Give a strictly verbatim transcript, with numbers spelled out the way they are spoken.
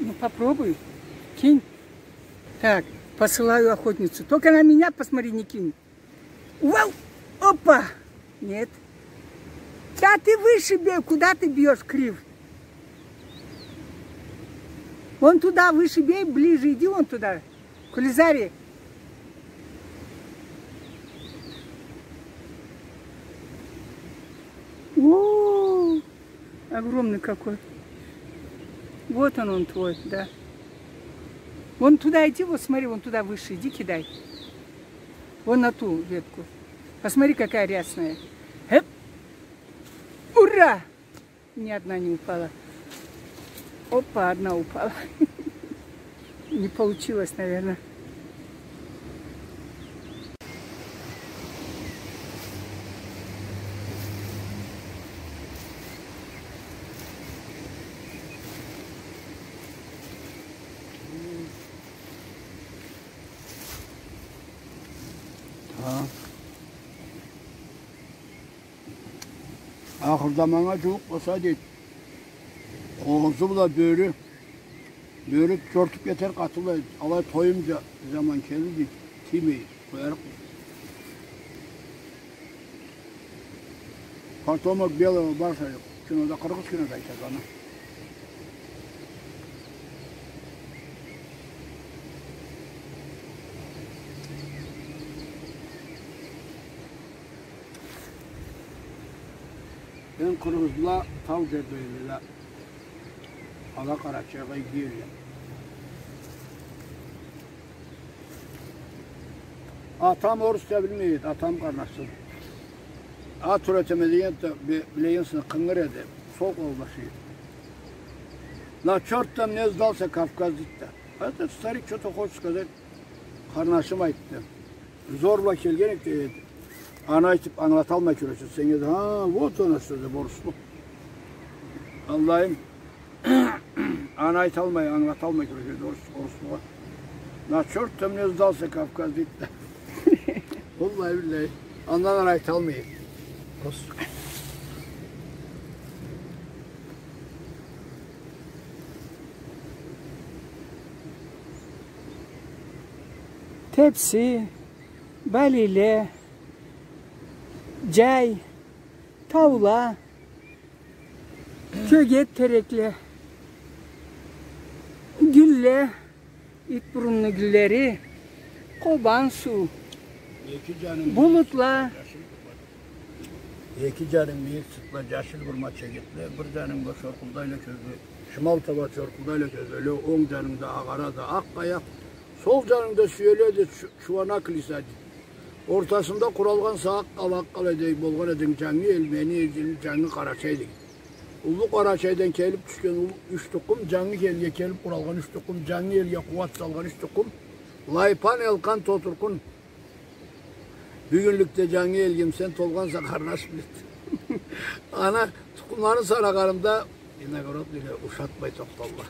Ну, попробуй. Кинь. Так, посылаю охотницу. Только на меня посмотри, не кинь. Вау! Опа! Нет. Да ты выше бей, куда ты бьёшь, Крив? Вон туда выше бей, ближе иди вон туда. Кулизари. О, огромный какой. Вот он, он твой, да. Вон туда иди, вот смотри, вон туда выше иди, кидай. Вон на ту ветку. Посмотри, какая рясная. Хэп. Ура! Ни одна не упала. Опа, одна упала. Не получилось, наверное. Так. Ахыр заманнга джууукъ болса, дейди, къозу бла бёрю, бёрю чортуб кетер къатынлай, алай тоюм джа-, заман келди, дейди, тиймей къоярыкъ. Потомок белого барса, кинода, къыргъыз кинода айтады аны. Эм къыргъызла тау джерде эдиле. Ала Къарачайгъа иги эдиле. Атам орусча билмей эди, атам къарнашым. А, тюретеме дегенде, бе-, билегенсине къынгыр эди, сол къолбашы эди. На чёрта мне сдался Кавказ, дейди да. Этот старик чё-то хочет сказать, къарнашым айтды. Зор бла келген эди, дейди. Аны айтыб ангылаталмай кюрешеди сен, дейди. Ха, вот оно что, дейди, орусла. Аллахым, аны айталмай, ангылаталмай кюрешеди орус-, оруслугъа. На чёрта мне сдался Кавказ, дейди да. Валлахи-биллахи. Андан ары айталмай эди. Орус. Тепси, балиле, джай, таула, кёгет терекле, гюлле, ит бурунну гюллери, Къобан суу, булутла. Эки джанынг мийик сытла, джашил бурма чегетле, бир джанынг бла чоркъулдайла кёзле, шимал таба чоркъулдайла кёзле, онг джанынг да агъарады акъ къаякъ, сол джанынг да сюеледи чу-, чууанакъ лиса, дейди. Ортасында къуралгъан сагъакъ къала, къалайдай болгъан эдинг, джангы эл, мени элим, джангы Къарачай деген. Уллу Къарачайдан келиб тюшген уллу юч тукъум, джангы элге келиб къуралгъан юч тукъум, джангы элге къууат салгъан юч тукъум. Лайпан, Элкъан, Тотуркъун. Бюгюнлюкде джангы элгим сен, толгъанса къарнаш миллет. Ана тукъумларын санагъанымда, иногородныйле ушатмай тохталла.